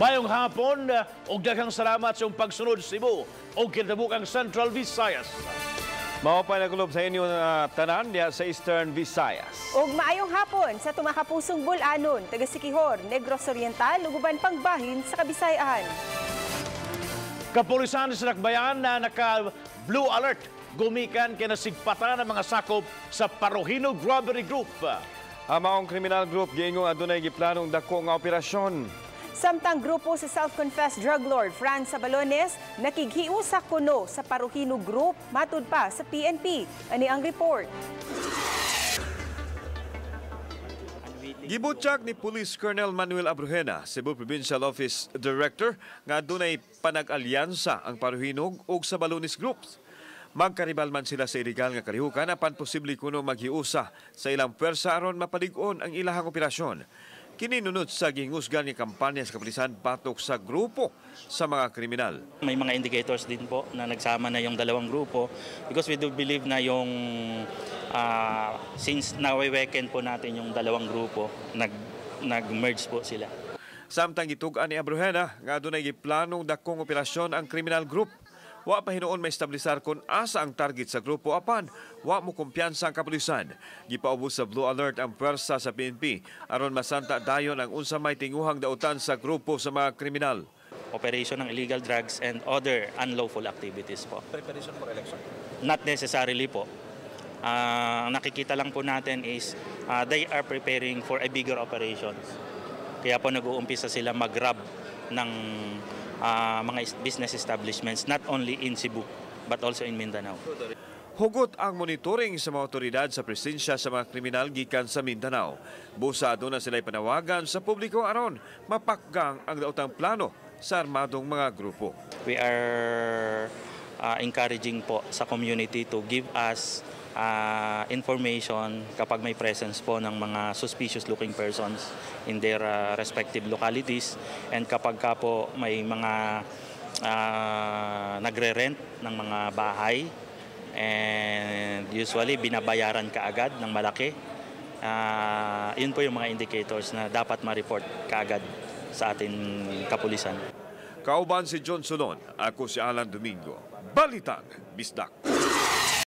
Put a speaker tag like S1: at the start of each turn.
S1: Maayong hapon ug daghang salamat sa iyong pagsunod, Cebu ug kinatibukang Central Visayas.
S2: Mao pa nagkulob sa inyo na tanan diha sa Eastern Visayas.
S3: Ug maayong hapon sa tumakapusong Bol-anon, taga Siquijor, Negros Oriental ug uban pang bahin sa Kabisayaan.
S1: Kapulisan sa Dakbayan na naka blue alert gumikan kay nasigpatan ang mga sakop sa Parojinog Robbery Group.
S2: Ang maong criminal group giingong adunay giplanong dako nga operasyon.
S3: Samtang grupo sa self-confessed drug lord Franz Sabalones nakighiusa kuno sa Parojinog Group, matud pa sa PNP. Ani ang report.
S2: Gibutyak ni Police Colonel Manuel Abrogena, Cebu Provincial Office Director, nga adunay panag-alyansa ang Parojinog ug Sabalones Groups. Magkaribal man sila sa illegal nga kalihukan apan posible kuno maghiusa sa ilang pwersa aron mapalig-on ang ilahang operasyon. Kini nunot sa gihingusgan nga kampanya sa kapulisan batok sa grupo sa mga kriminal.
S4: May mga indicators din po na nagsama na yung dalawang grupo because we do believe na yung since naweweaken po natin yung dalawang grupo, nag-merge po sila.
S2: Samtang gitug-an ni Abrogena nga adunay giplanong dakong operasyon ang criminal group. Wa pa hinuon maestablisar kung asa ang target sa grupo apan wa mo kumpiyansa ang kapulisan. Gipaubos sa blue alert ang pwersa sa PNP aron masanta dayon ang unsa may tinguhang dautan sa grupo sa mga kriminal.
S4: Operation ng illegal drugs and other unlawful activities po.
S5: Preparation for election?
S4: Not necessarily po. Ang nakikita lang po natin is they are preparing for a bigger operations. Kaya po nag-uumpisa sila mag-grab ng mga business establishments not only in Cebu but also in Mindanao.
S2: Hugot ang monitoring sa mga otoridad sa presensya sa mga kriminal gikan sa Mindanao. Busa aduna sila'y panawagan sa publiko aron mapakgang ang daotang plano sa armadong mga grupo.
S4: We are encouraging po sa community to give us information kapag may presence po ng mga suspicious looking persons in their respective localities and kapag ka po may mga nagre-rent ng mga bahay and usually binabayaran kaagad ng malaki. Yun po yung mga indicators na dapat ma-report kaagad sa ating kapulisan.
S2: Kauban si John Solon, ako si Alan Domingo. Balitang Bisdak.